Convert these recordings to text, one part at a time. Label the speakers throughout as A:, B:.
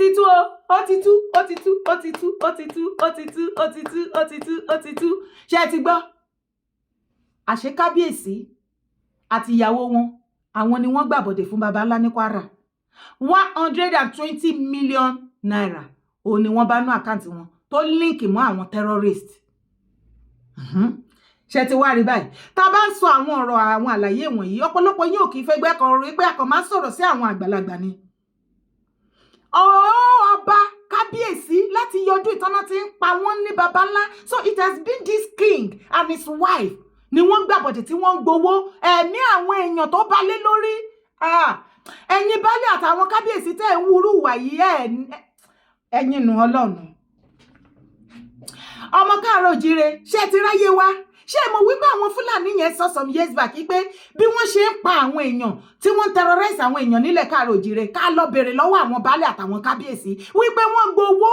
A: Ti tú o, ó ti tú, ó ti tú, ó ti tú, ó ti tú, ó ti tú, ó ti tú, ó ti tú, ó ti tú. Ṣé ẹ ti gbọ́? Àṣé kábíyèsí àti ìyàwó wọn, àwọn ni wọ́n gbàbọ̀dè fún baba ńlá ní Kwara. ₦120 million òun ni wọ́n bá nú account wọn tó link mọ́ àwọn terrorist. Ṣe ti wá rí báyìí? Tá a bá ń sọ àwọn ọ̀rọ̀, àwọn àlàyé wọ̀nyí, ọ̀pọ̀lọpọ̀ yín ò kì í fẹ́ gbẹ́ kan rí pé a kàn máa ń sọ̀rọ̀ sí àwọn àgbàlagbà ni. Ọ̀ọ́, ọba kábíyèsí láti yọjú ìtọ́nà tí ń pa wọ́n ní baba ńlá. So it has been this king and his wife ni wọ́n gbàbọ̀dẹ̀ tí wọ́n ń gbowó ẹ̀mí àwọn èèyàn tó bá lé lórí. Ẹ̀yin baálé àtàwọn kábíyèsí tẹ́ ẹ̀ ń wúrú wà yìí, ẹ̀yin nù ọlọ́run. Ọmọ káàárọ̀ òjíire, ṣé ẹ ti ráyé wá? Ṣé ẹ mọ̀ wípé àwọn Fúlàní yẹn sọ some years back pé bí wọ́n ṣe ń pa àwọn èèyàn, tí wọ́n ń terrorize àwọn èèyàn nílẹ̀ káàárọ̀ òjíire, ká lọ bèrè lọ́wọ́ àwọn baálé àtàwọn kábíyèsí wípé wọ́n gbowó?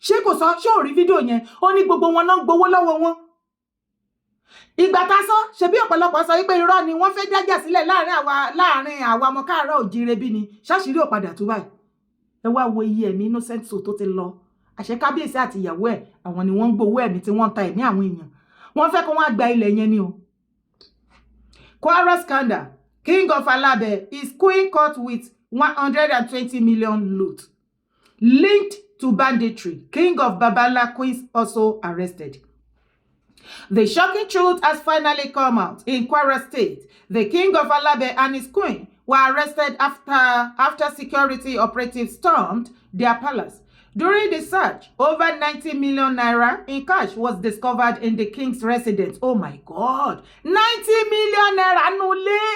A: Ṣé kò sọ? Ṣé ò rí fídíò yẹn? Ó ní gbogbo wọn náà ń gbowó lọ́wọ́ wọn. Ìgbà tá a sọ, ṣebí ọ̀pọ̀lọpọ̀ sọ wípé irọ́ ni, wọ́n fẹ́ dájà sílẹ̀ láàrin àwa ọmọ káàárọ̀ òjíire bí ni. Ṣáṣírí ò padà tú báyìí? Ẹ wá wo iye ẹ̀mí innocent soul tó ti lọ. Àṣẹ kábíyèsí àti ìyàwó ẹ̀, àwọn ni wọ́n ń gbowó ẹ̀mí tí wọ́n ń ta ẹ̀mí àwọn èèyàn. Wọ́n fẹ́ kó wọ́n gba ilẹ̀ yẹn ni o. Kwara scandal: King of Alabe, his queen caught with 120 million loot linked to banditry. King of Babala queens also arrested. The shocking truth has finally come out in Kwara State. The king of Alabe and his queen were arrested after security operatives stormed their palace. During the search, over 90 million naira in cash was discovered in the king's residence. Oh my God! 90 million naira nulẹ̀!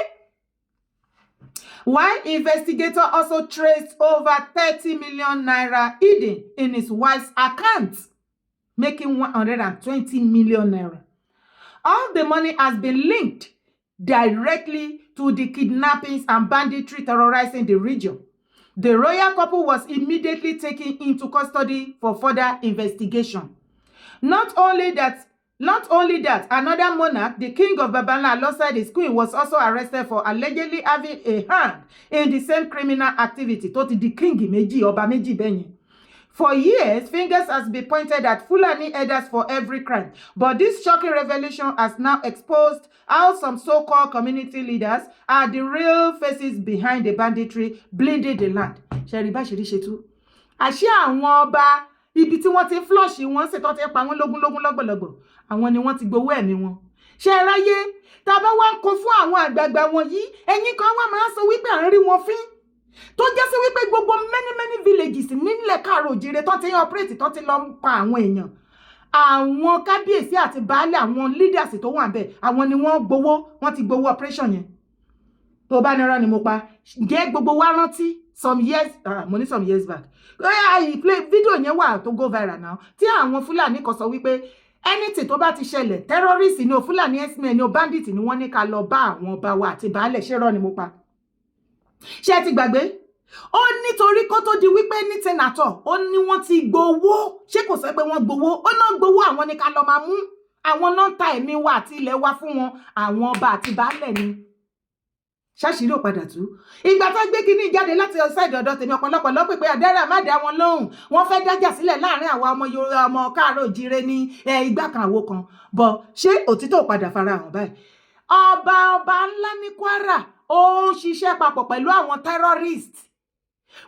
A: While investigator also traced over 30 million naira hidden in his wife's account, making 120 million naira. All the money has been linked directly to the kidnappings and banditry terrorizing the region. The royal couple was immediately taken into custody for further investigation. Not only that, another monarch, the king of Babanla alongside his queen, was also arrested for allegedly having a hand in the same criminal activity. Tó ti di king méjì, ọba méjì bẹ́yẹn. For years, fingers has been pointed at Fulani herders for every crime. But this shocking revelation has now exposed how some so-called community leaders are the real faces behind the banditry bleeding the land. Ṣẹ̀rí bá ṣe rí ṣe tú. Àṣé àwọn ọba ibi tí wọ́n ti flush wọn ṣètò ti pa wọ́n lógúnlógún lọ́gbọ̀lọ́gbọ̀, àwọn ni wọ́n ti gbowó ẹ̀mí wọn. Ṣé ẹ ráyé? Tá a bá wá ń kó fún àwọn àgbààgbà wọ̀nyí, ẹ̀yin kan wá máa ń sọ wípé à ń rí wọn fín, tó jẹ́ sí wípé gbogbo many many villages nílẹ̀ káàrọ̀ òjìrè tó ti ń operate, tó ti lọ ń pa àwọn èèyàn, àwọn kábíyèsí àti baálé, àwọn leaders tó wà bẹ́ẹ̀, àwọn ni wọ́n gbowó, wọ́n ti gbowó operation yẹn. Tó bá nírọ́ ni mo pa. Ǹjẹ́ gbogbo wa rántí some years, mo ní some years back, play video yẹn wà tó go viral now, tí àwọn Fúlàní kan sọ wípé anything tó bá ti ṣẹlẹ̀, terrorist ni o, Fúlàní herdsmen ni o, bandit ni, wọ́n ní ká lọ bá àwọn ọba wa àti baálẹ̀? Ṣé rọ́ ni mo pa? Ṣé ẹ ti gbàgbé? Ó nítorí kó tó di wípé ní tẹnatọ, ó ní wọ́n ti gbowó. Ṣé kò sọ pé wọ́n gbowó? Ó náà gbowó, àwọn ní ká lọ máa mú. Àwọn náà ń ta ẹ̀mí wa àti ilẹ̀ wa fún wọn, àwọn ọba àti baálẹ̀ ni. Ṣáṣírí ò padà tú? Ìgbà tó gbé kínní jáde láti ṣáìdì ọ̀dọ̀ tèmi, ọ̀pọ̀lọpọ̀ ló pè pé àdẹ́rà má dá wọn lóhùn, wọ́n fẹ́ dájà sílẹ̀ láàrin àwa ọmọ Yorùbá, ọmọ káàárọ̀ òjíire ní ìgbà kan àwo kan bọ̀. Ṣé òtítọ́ ò padà fara hàn báyìí? Ọba ńlá ní Kwara, ó ń ṣiṣẹ́ papọ̀ pẹ̀lú àwọn terrorist.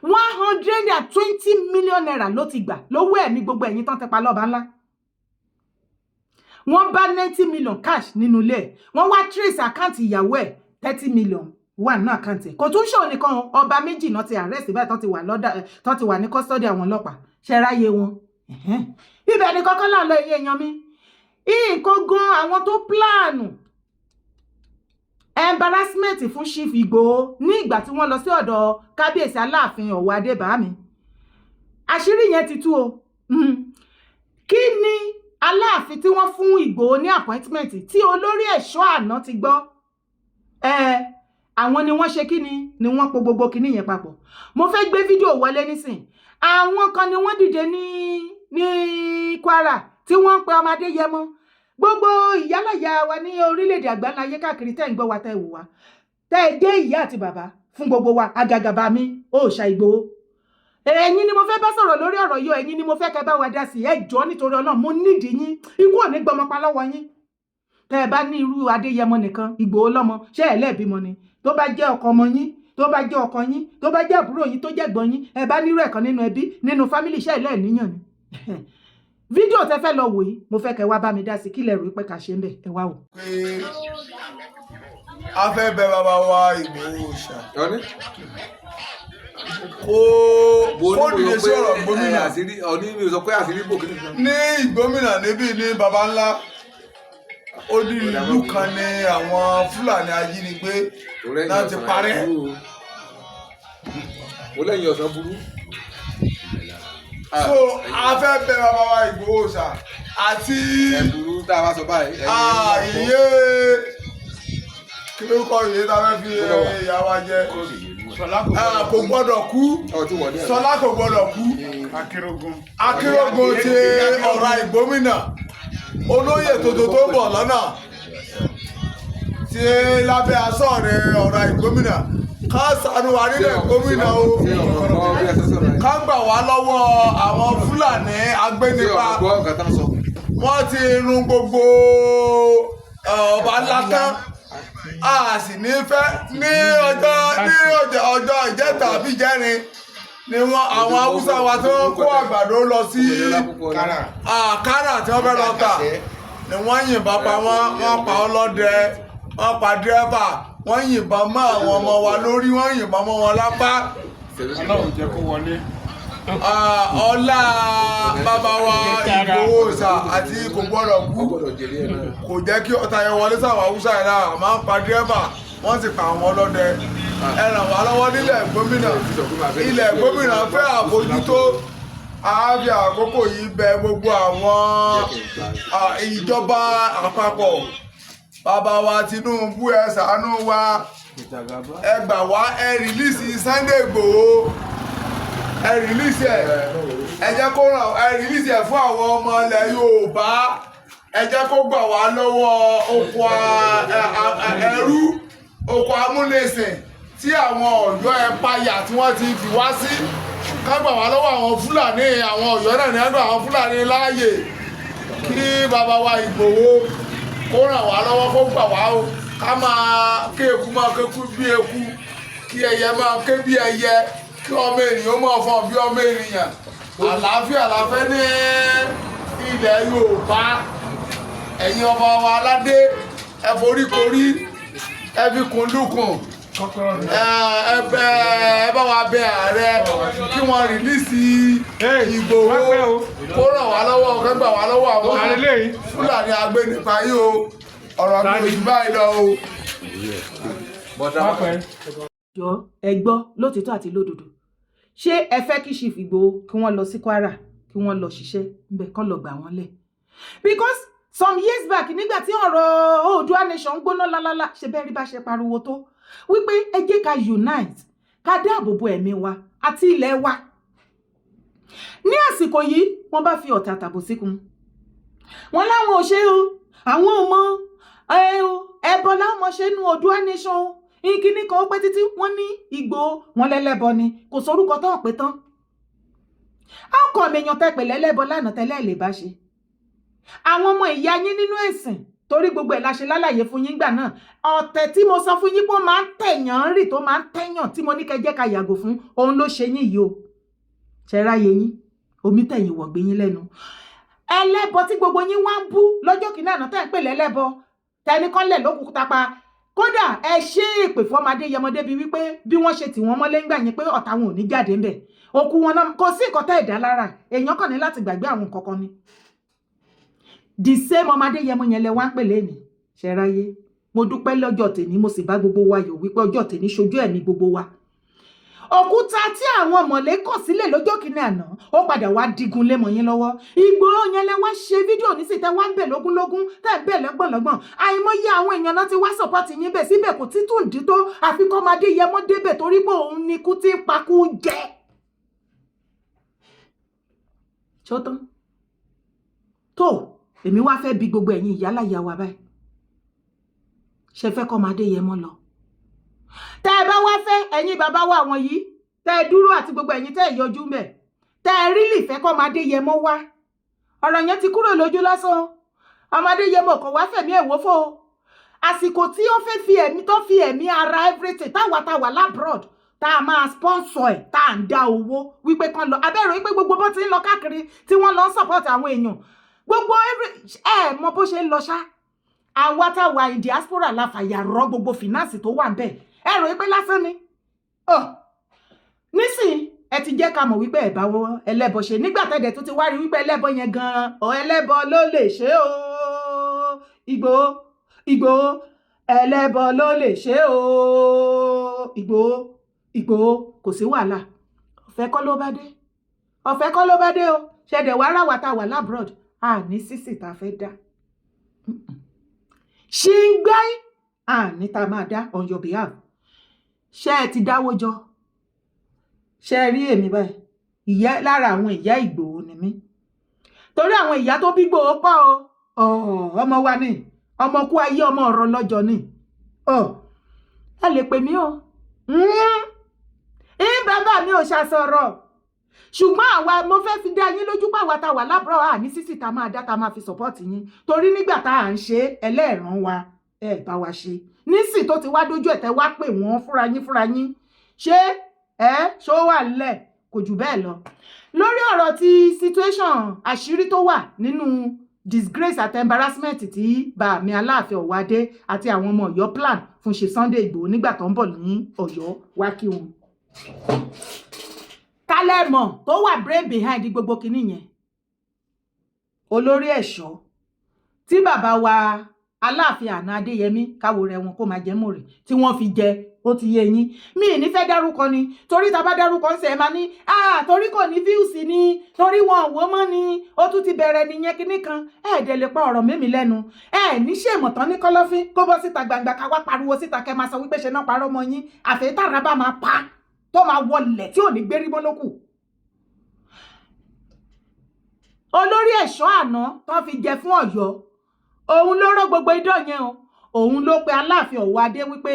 A: ₦120 million ló ti gbà lówó ẹ̀mí gbogbo ẹ̀yìn tán ti pa lọ́ba ńlá. Wọ́n bá 90 million cash nínú ilé ẹ̀. Wọ́n wá trace account ìyàwó ẹ̀, 30 million wà nínú account ẹ̀. Kò tún ṣòun nìkan, ọba méjì náà ti arrest báyìí, tán ti wà lọ́dà, tán ti wà ní custody àwọn ọlọ́pàá. Ṣe ráyé wọn? Ibẹ̀ ni kọ́kọ́ là ń lọ. Iye èèyàn mi, nǹkan gan, àwọn tó plan embarrassment fún Chief Ìgbòho ní ìgbà tí wọ́n lọ sí ọ̀dọ̀ kábíyèsí Aláàfin Ọ̀wọ́ Adébámi, àṣírí yẹn ti tú o. Kí ni Aláàfin tí wọ́n fún Ìgbòho ní appointment tí olórí ẹ̀ṣọ́ àná ti gbọ́? Ẹ àwọn ni wọ́n ṣe kí ni wọ́n po gbogbo kinní yẹn papọ̀. Mo fẹ́ gbé fídíò wọlé nísìn. Àwọn kan ni wọ́n dìde ní Kwara tí wọ́n ń pe ọmọdé Adéyẹmọ. Gbogbo ìyálàyà wa ní orílẹ̀-èdè àgbáńláyé káàkiri, tẹ́ ń gbọ́ wa, tẹ́ ẹ wò wá, tẹ́ ẹ dé ìyá àti bàbá fún gbogbo wa, àgàgàbà mi òòṣà Ìgbòho. Ẹ̀yin ni mo fẹ́ bá sọ̀rọ̀ lórí ọ̀rọ̀ yìí o. Ẹ̀yin ni mo fẹ́ kẹ́ bá wa dá sí. Ẹ jọ̀ọ́, nítorí Ọlọ́run, mo nídìí yín. Ikú ò ní gbọmọpa lọ́wọ́ yín. Tẹ́ ẹ bá ní irú Adéyẹmọ nìkan, Ìgbòho lọ́mọ, ṣé ẹ lẹ́ẹ̀bímọ ni? Tó bá jẹ́ ọkọ ọmọ yín, tó bá jẹ́ ọkọ yín, tó bá jẹ́ àbúrò yín, tó jẹ́ ẹ̀gbọ́n yín, ẹ bá nírú ẹ̀kan nínú ẹbí, nínú family, ṣé ẹ lẹ́ẹ̀níyàn ni? Fídíò tẹ́ fẹ́ lọ wò yìí, mo fẹ́ kẹ́ wá bá mi dá sí. Kí lẹ rò pé ká ṣe ń bẹ̀? Ẹ wá wò.
B: Pé a fẹ́ bẹ bàbá wa Ìgbòho ṣá
C: Ọ̀ní.
B: kó dìde sí ọ̀rọ̀ gómìnà.
C: Àṣírí ọ̀ní, mi ò sọ pé àṣírí bò kí nìkan.
B: Ní ìgbómìnà níbí ní baba ńlá ó di ìlú kan ní àwọn Fúlàní ajínigbé náà ti parẹ́.
C: Mo lẹ́yìn ọ̀sán burú.
B: So a fẹ́ bẹ bàbá wa Ìgbòho ṣá àti
C: Ẹ burú tá a bá sọ báyìí.
B: Ìyé kí ló kọ ìyé tá a fẹ́ fi ìyá wa jẹ? Kò gbọ́dọ̀ kú.
C: Ọ̀ tí wọ̀ ní ẹ̀.
B: Sọlá kò gbọ́dọ̀ kú.
D: Akérògùn.
B: Akérògùn ti ọ̀rọ̀ ìgbómìnà, olóyè tuntun tó ń bọ̀ lọ́nà tí lábẹ́ aṣọ rẹ̀ ọ̀rọ̀ ìgbómìnà, ká ṣàánú wa nílẹ̀ gómìnà o.
C: Ṣé ọ̀rọ̀ gbọ́ bí ẹ ṣe sọ̀rọ̀ yẹn?
B: Ká gbà wá lọ́wọ́ àwọn Fúlàní
C: Ṣé
B: agbénipa.
C: ọ̀rọ̀ gbọ́ nǹkan tán sọ?
B: Wọ́n ti run gbogbo ọba ńlá tán. A sì ní fẹ́ ní ọjọ́ ìjẹta àbí ìjẹrin ni wọ́n àwọn Haúsá wa tí wọ́n kó àgbàdo lọ sí
D: Kára.
B: Àkàrà tí wọ́n fẹ́ lọ tà ni wọ́n yìnbọn pa wọ́n. Wọ́n pa ọlọ́dẹ, wọ́n pa dírẹ́fà, wọ́n yìnbọn mọ́ àwọn ọmọ wa lórí, wọ́n yìnbọn mọ́ wọn lápá.
D: Ọlọ́run jẹ́ kó wọlé.
B: Ah, ọlá bàbá wa Ìgbòho ṣá àti kò gbọ́dọ̀ kú
C: Wọ́n gbọ́dọ̀ jèrè ẹ̀ náà.
B: kò jẹ́ kí ọ̀tá yẹn wọlé sáwọn Haúsá yẹn náà máa ń pa dírẹ́fà, wọ́n sì pa àwọn ọlọ́dẹ. Ẹ ràn wá lọ́wọ́ nílẹ̀ gómìnà. Ilẹ̀ gómìnà fẹ́ àbójútó. Àáfi àkókò yìí bẹ gbogbo àwọn ìjọba àpapọ̀, bàbá wa Tinubu, ẹ ṣàánú wa, ẹ gbà wá, ẹ release Sunday Igboho, ẹ release ẹ, ẹ jẹ́ kó ràn, ẹ release ẹ fún àwọn ọmọ ilẹ̀ Yorùbá. Ẹ jẹ́ kó gbà wá lọ́wọ́ oko ẹrú, oko amúnisìn tí àwọn Ọ̀yọ́ ẹ̀páyà tí wọ́n ti fi wá sí. Ká gbà wá lọ́wọ́ àwọn Fúlàní. Àwọn Ọ̀yọ́ náà ní ẹgbẹ́ àwọn Fúlàní láàyè. Kí bàbá wa Ìgbòho kó ràn wá lọ́wọ́, kó gbà wá o. Ká máa ké eku, máa kéku bí eku, kí ẹyẹ máa ké bí ẹyẹ, kí ọmọ ènìyàn máa fọ́n bí ọmọ ènìyàn. Àlàáfíà la fẹ́ ní ilẹ̀ Yorùbá. Ẹ̀yin ọba wa aládé, ẹ forí korí, ẹ fi kùn lukùn, ẹ bẹ, ẹ bá wa bẹ ààrẹ kí wọ́n release Ìgbòho, kó ràn wá lọ́wọ́, kó gbà wá lọ́wọ́ àwọn Fúlàní agbénipa yìí o. Ọ̀rọ̀ mi ò jù báyìí lọ o.
A: Jọ, ẹ gbọ́, lótìtọ́ àti lódodo, ṣé ẹ fẹ́ kí Chief Ìgbòho kí wọ́n lọ sí Kwara, kí wọ́n lọ ṣiṣẹ́ ńbẹ̀, kán lọ gbà wọ́n lẹ̀? Because some years back, nígbà tí ọ̀rọ̀ Oòduà nation gbóná lálálá, ṣe bẹ́ẹ̀ rí bá ṣe pariwo tó wípé ẹ jẹ́ ká unite, ká dáàbò bo ẹ̀mí wa àti ilẹ̀ wa. Ní àsìkò yìí, wọ́n bá fi ọ̀tẹ̀ àtàbò síkùn wọn láwọn ò ṣe o, àwọn ò mọ ẹ o, ẹbọ láwọn mọ ṣe nu Oòduà nation o. Ìkíní kan ó pẹ́ títí, wọ́n ní Ìgbòho wọn lẹ́lẹ́bọ ni, kò sórúkọ tán pé tán. Á kọ́ mi èèyàn tẹ́ pè lẹ́lẹ́bọ lánàá tẹ́lẹ̀ lè bá ṣe àwọn ọmọ ìyá yín nínú ẹ̀sìn, torí gbogbo ẹ̀ la ṣe lálàyé fún yín gbà náà. Ọ̀tẹ̀ tí mo sọ fún yín pé ó máa ń tẹ̀yàn rì, tó máa ń tẹ̀yàn, tí mo ní kẹ́ jẹ́ ká yàgò fún, òun ló ṣe yín yìí o. Ṣe ráyè yín omi tẹ̀yìn wọ̀gbé yín lẹ́nu ẹlẹ́bọ tí gbogbo yín wá ń bú lọ́jọ́ kìíní àná, tẹ́ ń pè lẹ́lẹ́bọ, tẹni kọ́lẹ̀ lókùúta pa. Kódà ẹ ṣe èpè fọmọdé yẹmọdé bíi wípé bí wọ́n ṣe tì wọ́n mọ́lé ńgbà yẹn, pé ọ̀tá wọn ò ní jáde ńbẹ̀, òkú wọn náà kò sí nǹkan tẹ́ ẹ̀dá lára èèyàn kàn ní láti gbàgbé àwọn nǹkan kan ni. The same ọmọdé yẹmọ yẹn lẹ wá ń pè lẹ́nìí. Ṣe ráyé? Mo dúpẹ́ lọ́jọ́ tèmi, mo sì bá gbogbo wa yọ̀ wípé ọjọ́ tèmi ṣojú ẹ̀mí gbogbo wa. Òkúta tí àwọn mọ̀lẹ́ kọ̀ sílẹ̀ lọ́jọ́ kìíní àná, ó padà wá digun lé mọ́ yín lọ́wọ́. Ìgbòho yẹn lẹ wá ṣe fídíò nísìsiyìí, tẹ wá ń bẹ̀ lógúnlógún, tẹ́ ń bẹ̀ lọ́gbọ̀nlọ́gbọ̀n. Àìmọye àwọn èèyàn náà ti wá support yín bẹ̀, síbẹ̀ kò títún dí tó àfikọ́mọdé yẹmọ́ débẹ̀, torí pé òun ni ikú tí ń pakú jẹ. Ṣótán tó, èmi wá fẹ́ bi gbogbo ẹ̀yin ìyálàyà wa báyìí, ṣe fẹ́ kọ́ ọmọdé yẹmọ́ lọ? Tẹ́ ẹ bá wá fẹ́, ẹ̀yin bàbá wa wọ̀nyí. Tẹ́ ẹ dúró àti gbogbo ẹ̀yin tẹ́ ẹ yọjú mbẹ̀, tẹ́ ẹ rí lè fẹ́ kọ́ ọmọdé yẹmọ wá, ọ̀rọ̀ yẹn ti kúrò lójú lásán. Ọmọdé yẹmọ kò wá fẹ̀mí ẹ̀ wó fò. Àsìkò tí ó fẹ́ fi ẹ̀mí, tó fi ẹ̀mí ara, everything, táwa táwa l'abroad, tá a máa sponsor ẹ̀, tá à ń dá owó wípé kán lọ abẹ́rẹ́, wípé gbogbo bó ti ń lọ káàkiri tí wọ́n lọ ń support àwọn èèyàn gbogbo every, ẹ mọ bó ṣe ń lọ ṣá. Àwa táwa in diaspora la fàyà rọ gbogbo finance tó wà ń bẹ̀. Ẹ rò wípé lásán ni. Nísìn ẹ ti jẹ́ ká mọ̀ wípé ẹ̀ bá wọn ẹlẹ́bọ ṣe nígbà tẹ́lẹ̀, tó ti wá rí wípé ẹlẹ́bọ yẹn gan-an ọ̀, ẹlẹ́bọ ló lè ṣe o. Ìgbòho, Ìgbòho, ẹlẹ́bọ ló lè ṣe o. Ìgbòho, Ìgbòho, kò sí wàhálà. Ọ̀fẹ́ kọ́ ló bá dé, ọ̀fẹ́ kọ́ ló bá dé o. Ṣẹ̀dẹ̀ wàá rà wá tá a wà l'abroad, a ní sísì tá a fẹ́ dá ṣìngbáì, a ní tá a máa dá on your behalf. Ṣé ẹ ti dáwó jọ? Ṣé ẹ rí èmi báyìí? Ìyá lára àwọn ìyá Ìgbòho ni mí, torí àwọn ìyá tó bí Ìgbòho pọ̀ o. Ọmọ wa ni ọmọ kú ayé, ọmọ ọ̀rọ̀ lọ́jọ́ ni. Ẹ lè pè mí o ń bàbá mi ò ṣàṣọ̀rọ̀, ṣùgbọ́n àwa, mo fẹ́ fi dá yín lójú pé àwa tá wà l'abroad, à ní sísì tá máa dá, tá máa fi support yín, torí nígbà tá à ń ṣe ẹlẹ́ẹ̀ràn wa, ẹ bá wa ṣe. Nísì tó ti wá dójú ẹ̀, tẹ́ wá pè wọ́n fúnra yín fúnra yín, ṣé ẹ ṣó wà nílẹ̀? Kò jù bẹ́ẹ̀ lọ. Lórí ọ̀rọ̀ ti situation, àṣírí tó wà nínú disgrace àti embarrassment tí bàmí Aláàfin Ọ̀wádé àti àwọn ọmọ Ọ̀yọ́ plan fún ṣe Sunday Ìgbòho nígbà tó ń bọ̀ ní Ọ̀yọ́ wá kí wọn, kálẹ̀mọ̀ tó wà brain behind gbogbo kinní yẹn, olórí ẹ̀ṣọ́ tí bàbá wa Aláàfin àná Adéyẹmí káwo rẹ wọn kó máa jẹ mòrè tí wọ́n fi jẹ, ó ti yé yín. Mi ì ní fẹ́ dárúkọ ni, torí tá a bá dárúkọ ń sẹ, ẹ máa ní ah, torí kò ní views ni, torí wọn ò wò mọ́ ni, ó tún ti bẹ̀rẹ̀ nìyẹn, kinní kan. Ẹ dẹ̀ lè pa ọ̀rọ̀ mímí lẹ́nu. Ẹ ní ṣe ìmọ̀tán ní kọ́lọ́fín kó bọ́ síta gbangba, ká wá pariwo síta, kẹ́ máa sọ wípé ṣe náà parọ́ mọ́ yín. Àfẹ́tàrà bá máa pa tó máa wọlẹ̀ tí ò ní gbérí mọ́ lókù. Olórí ẹ̀ṣọ́ àná tó fi jẹ fún Ọ̀yọ́, òun ló rán gbogbo idán yẹn o. Òun ló pe Aláàfin Ọ̀wọ́adé wípé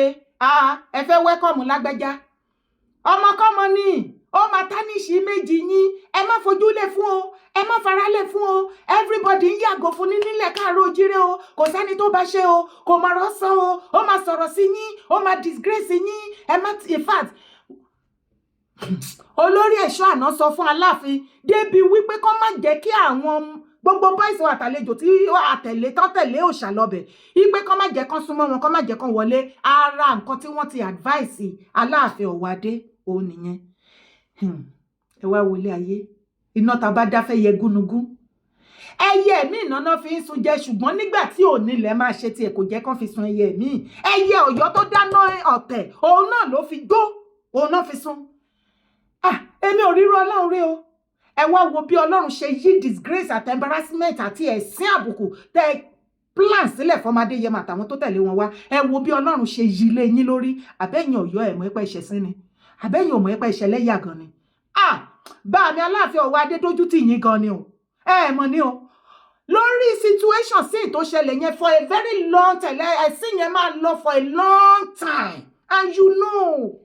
A: ẹ fẹ́ welcome lágbájá, ọmọkọ́mọ ni, ó máa tarnish méjì yín, ẹ má fojú lé fún o, ẹ má fara lé fún o. Everybody ń yàgò fún ní nílẹ̀ káàárọ̀ ojíire o. Kò sẹ́ni tó bá ṣe o, kò mọ̀rọ̀ sọ o, ó máa sọ̀rọ̀ sí yín, ó máa disgrace yín. Ẹ má, in fact, olórí ẹ̀ṣọ́ àná sọ fún Aláàfin débi wípé kó má jẹ́ kí àwọn gbogbo boys àtàlejò tí àtẹ̀lé tán tẹ̀lé òòṣà lọ́bẹ̀, ipe kó má jẹ́ kán súnmọ́ wọn, kó má jẹ́ kán wọlé. Ara nǹkan tí wọ́n ti advice Aláàfin Ọ̀wádé òun nìyẹn. Ẹ wá wọlé ayé, iná ta bá dáfẹ́ yẹ gúnugún, ẹyẹ mi ìnáná fi ń sun jẹ, ṣùgbọ́n nígbà tí òní ilẹ̀ máa ṣe tiẹ̀, kò jẹ́ kán fi sun ẹyẹ mi. Ẹyẹ Ọ̀yọ́ tó dáná ọ̀tẹ̀, òun náà ló fi gbó, òun náà fi sun. Ah, èmi ò ríru Ọlọ́run rí o. Ẹ wá wo bí Ọlọ́run ṣe yí disgrace àti embarrassment àti ẹ̀sín àbùkù tẹ plan sílẹ̀ fọmọdé yẹmọ àtàwọn tó tẹ̀lé wọn wá. Ẹ wo bí Ọlọ́run ṣe yí lé yín lórí. Àbẹ́yìn Ọ̀yọ́, ẹ̀ mọ̀ ẹ́pẹ́ ìṣẹ̀sín ni? Àbẹ́yìn ò mọ̀ ẹ́pẹ́ ìṣẹ̀lẹ́yà gan ni? Ah, bá mi Aláàfin Ọ̀wọ́ Adé dójú tì yín gan ni o. Ẹ mọ̀ ni o, lórí situation sí tó ṣẹlẹ̀ yẹn for a very long time, ẹ̀sìn yẹn máa lọ for a long time. And you know,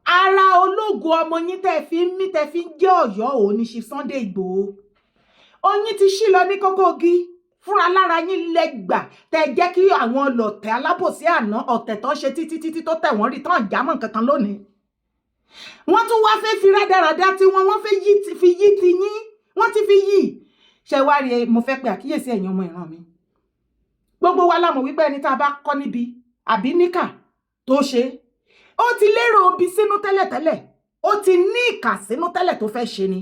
A: ara ológo ọmọ yín tẹ́ fi ń mí, tẹ́ fi ń jẹ́ Ọ̀yọ́, òun ní ṣe Sunday Ìgbòho. Oyin ti ṣí lọ ní kókógi fúnra lára yín lẹ́gbà tẹ́ jẹ́ kí àwọn ọlọ̀tẹ̀ alábòsí àná, ọ̀tẹ̀ tó ń ṣe títí títí tó tẹ̀ wọ́n rí tán jámọ́ nǹkan kan lónìí. Wọ́n tún wá fẹ́ fi rádaràda tí wọ́n fẹ́ fi yí ti yín, wọ́n ti fi yí. Ṣe wá rí, mo fẹ́ pe àkíyèsí ẹ̀yin ọmọ ìran mi. Gbogbo wa la mọ̀ wípé ẹni tá a bá kọ́ níbi àbí níkà tó ṣe, ó ti lérò obi sínú tẹ́lẹ̀tẹ́lẹ̀, ó ti ní ìkà sínú tẹ́lẹ̀ tó fẹ́ ṣe ni.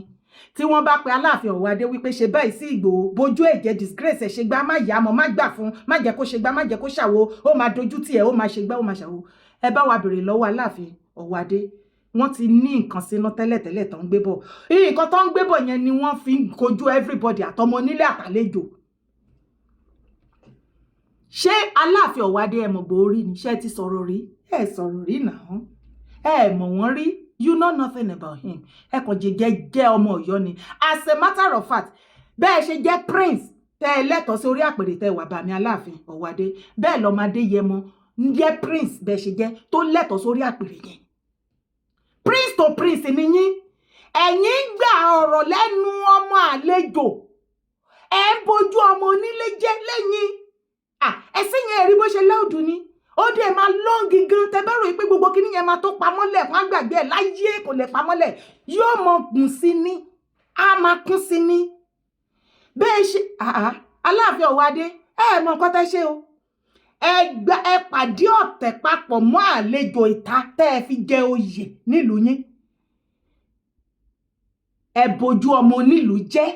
A: Tí wọ́n bá pe Aláàfin Ọ̀wọ́adé wípé ṣe báyìí sí Ìgbòho, bójú ẹ̀jẹ̀, disgrace ẹ̀, ṣe gbá, má yá mọ́, má gbà fún, má jẹ́ kó ṣe gbá, má jẹ́ kó ṣàwo, ó máa dojú tì ẹ́, ó máa ṣe gbá, ó máa ṣàwo. Ẹ bá wa béèrè lọ́wọ́ Aláàfin Ọ̀wọ́adé, wọ́n ti ní nǹkan sínú tẹ́lẹ̀tẹ́lẹ̀ tó ń gbé bọ̀. Nǹkan tó ń gbé bọ̀ yẹn ni wọ́n fi ń kojú everybody, àtọmọ onílé àtàlejò. Ṣé Aláàfin Ọ̀wọ́adé, ẹ mọ̀ Ìgbòho rí ni? Ṣé ẹ ti sọ̀rọ̀ rí? Ẹ sọ̀rọ̀ rí náà, ẹ mọ̀ wọ́n rí. You know nothing about him. Ẹ kàn jẹ́ jẹ́ ọmọ Ọ̀yọ́ ni. As a matter of fact, bẹ́ẹ̀ ṣe jẹ́ prince, tẹ́ ẹ lẹ́tọ̀ọ́ sí orí àpèrè tẹ́ wà, bàmí Aláàfin Ọ̀wọ́adé, bẹ́ẹ̀ lọ́mọdé yẹmọ ń jẹ́ prince, bẹ́ẹ̀ ṣe jẹ́ tó lẹ́tọ̀ọ́ sórí àpèrè yẹn. Prince to prince ni yín. Ẹ̀yin gba ọ̀rọ̀ lẹ́nu ọmọ àlejò, ẹ̀ ń bojú ọmọ onílé jẹ́ lẹ́yìn. Ẹ̀sìn yẹn rí bó ṣe lẹ́ọ̀dù ni, ó dẹ̀ máa long gan. Tẹ bá rò pé gbogbo kíní yẹn máa tó pamọ́lẹ̀ fún àgbàgbé ẹ̀ láyé, kò lè pamọ́lẹ̀, yóò mọ gùn sí ni, á máa kún sí ni. Bẹ́ẹ̀ ṣe Aláàfin Ọ̀wọ́adé, ẹ mọ nǹkan tẹ́ ṣe o. Ẹ gba, ẹ pàdé ọ̀tẹ̀ papọ̀ mọ́ àlejò ìta tẹ́ ẹ fi jẹ oyè nílùú yín. Ẹ bojú ọmọ onílùú jẹ́,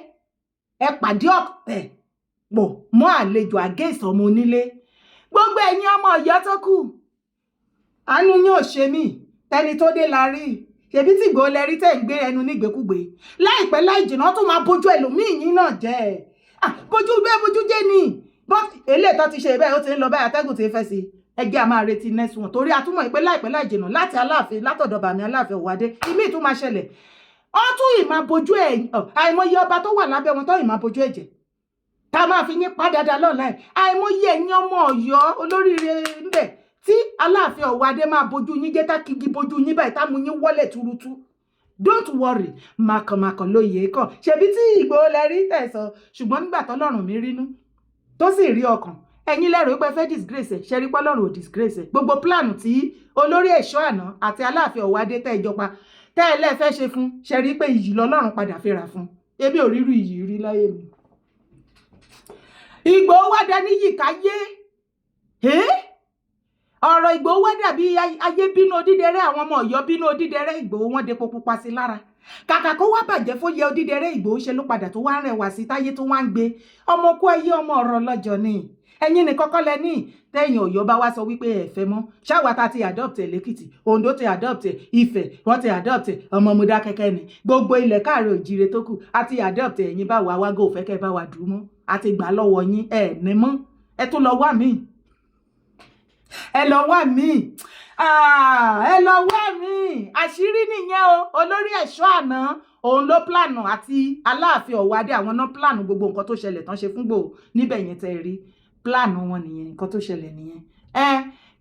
A: ẹ pàdé ọ̀tẹ̀ pọ̀ mọ́ àlejò against ọmọ onílé. Gbogbo ẹ̀yin ọmọ Ọ̀yọ́ tó kù, àánú yín ò ṣe mí. Tẹni tó dé la rí, ṣèbí tí Ìgbòho lẹ rí tẹ̀ ń gbé ẹnu nígbèkúgbè. Láìpẹ́ láì jìnnà, tó máa bójú ẹlòmíì yín náà jẹ́ ẹ̀. Bójú bẹ́ẹ̀ bójú jẹ́ ni, but eléyìí tó ti ṣe bẹ́ẹ̀, ó ti ń lọ báyìí, atẹ́gùn ti ń fẹ́ sí i. Ẹgbẹ́ a máa retí next one, torí a túmọ̀ pé láìpẹ́ láì jìnnà, láti Aláàfin, látọ̀dọ̀ bàmí Aláàfin Ọ̀wádé, ìmíì tún máa ṣẹlẹ̀. Ó tún ì máa bójú ẹ̀. Àìmọye ọba tó wà lábẹ́ wọn tó ì máa bójú ẹ̀jẹ̀ tá a máa fi yín pa dáadáa lọ́la ẹ̀. Àìmọye ẹ̀yin ọmọ Ọ̀yọ́ olóríire ńbẹ̀ tí Aláàfin Ọ̀wádé máa bójú yín jẹ́, tá kigi bójú yín báyìí, tá mú yín wọlé tuurutu. Don't worry, màkànmàkàn lóye kàn. Ṣebí tí Ìgbòho lẹ rí tẹ̀sán, ṣùgbọ́n nígbà tọ́lọ́run mi rínú tó sì rí ọkàn ẹ̀yin lẹ́rù pé fẹ́ disgrace ẹ̀, ṣe rí pọ́lọ́run ò disgrace ẹ̀. Gbogbo plan tí olórí ẹ̀ṣọ́ àná àti Aláàfin Ọ̀wádé tẹ́ ìjọba tẹ́ ẹ lẹ́ẹ̀fẹ́ ṣe fún, ṣe rí pé iyì lọ́lọ́run padà fi rà fún. Ebi ò ríru iyì rí láyé mi. Ìgbòho wá dá níyì káyé. Ọ̀rọ̀ Ìgbòho wá dàbí ayé bínú odídẹrẹ́, àwọn ọmọ Ọ̀yọ́ bínú odídẹrẹ́ Ìgbòho, wọn depo pupa sí lára. Kàkà kó wá bàjẹ́ fó yẹ odídẹrẹ́ Ìgbòho, ṣe ló padà tó wá ń rẹwà sí táyé tó wá ń gbé ọmọ kú ayé ọmọ ọ̀rọ̀ lọ́jọ́ ni. Ẹ̀yin nìkan kọ́ lẹ ní. Tẹ́yìn Ọ̀yọ́ bá wá sọ wípé ẹ fẹ́ mọ́, ṣáwa ta ti adopt ẹ̀ lẹ́kìtì, Oǹdó ti adopt ẹ̀, Ifẹ̀ wọ́n ti adopt ẹ̀, ọmọ Mọdákẹ́kẹ́ ni, gbogbo ilẹ̀ káàrọ̀ òjìrè tó kù a ti adopt ẹ̀. Ẹ̀yin bá wa wágò fẹ́ kẹ́ bá wa dùn mọ́, a ti gbà lọ́wọ́ yín, ẹ̀ ní mọ́, ẹ tún lọ wá míì, ẹ lọ wá míì, ẹ lọ wá míì. Àṣírí nìyẹn o. Olórí ẹ̀ṣọ́ àná òun ló plan àti Aláàfin Ọ̀wádé, àwọn náà plan gbogbo nǹkan tó ṣẹlẹ̀ tán ṣe fún Ìgbòho níbẹ̀ yẹn. Tẹ́ rí plan wọn nìyẹn, nǹkan tó ṣẹlẹ̀ nìyẹn. Ẹ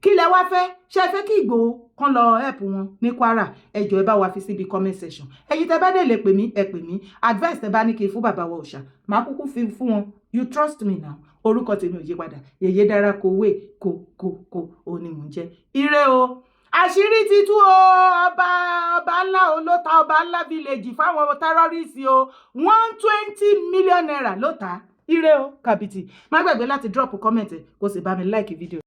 A: kí lẹ wá fẹ́ ṣe? Fẹ́ kí Ìgbòho kán lọ help wọn ní Kwara? Ẹ jọ̀ọ́, ẹ bá wa fi síbi comment section. Ẹ̀yin tẹ́ bá dé lè pè mí, ẹ pè mí. Advice tẹ́ bá ní kí n fún bàbá wa òòṣà, màá kúkú fi fún wọn. You trust me now. Orúkọ tèmi ò yí padà, yèyé dára kowé kò kò kò ò ní mò ń jẹ́. Ire o. Àṣírí ti tú o. Ọba ńlá o ló ta ọba ńlá village fáwọn terrorist o. ₦120 million ló ta. Ire o kàbìtì. Má gbàgbé láti drop comment, kó sì bá mi like video.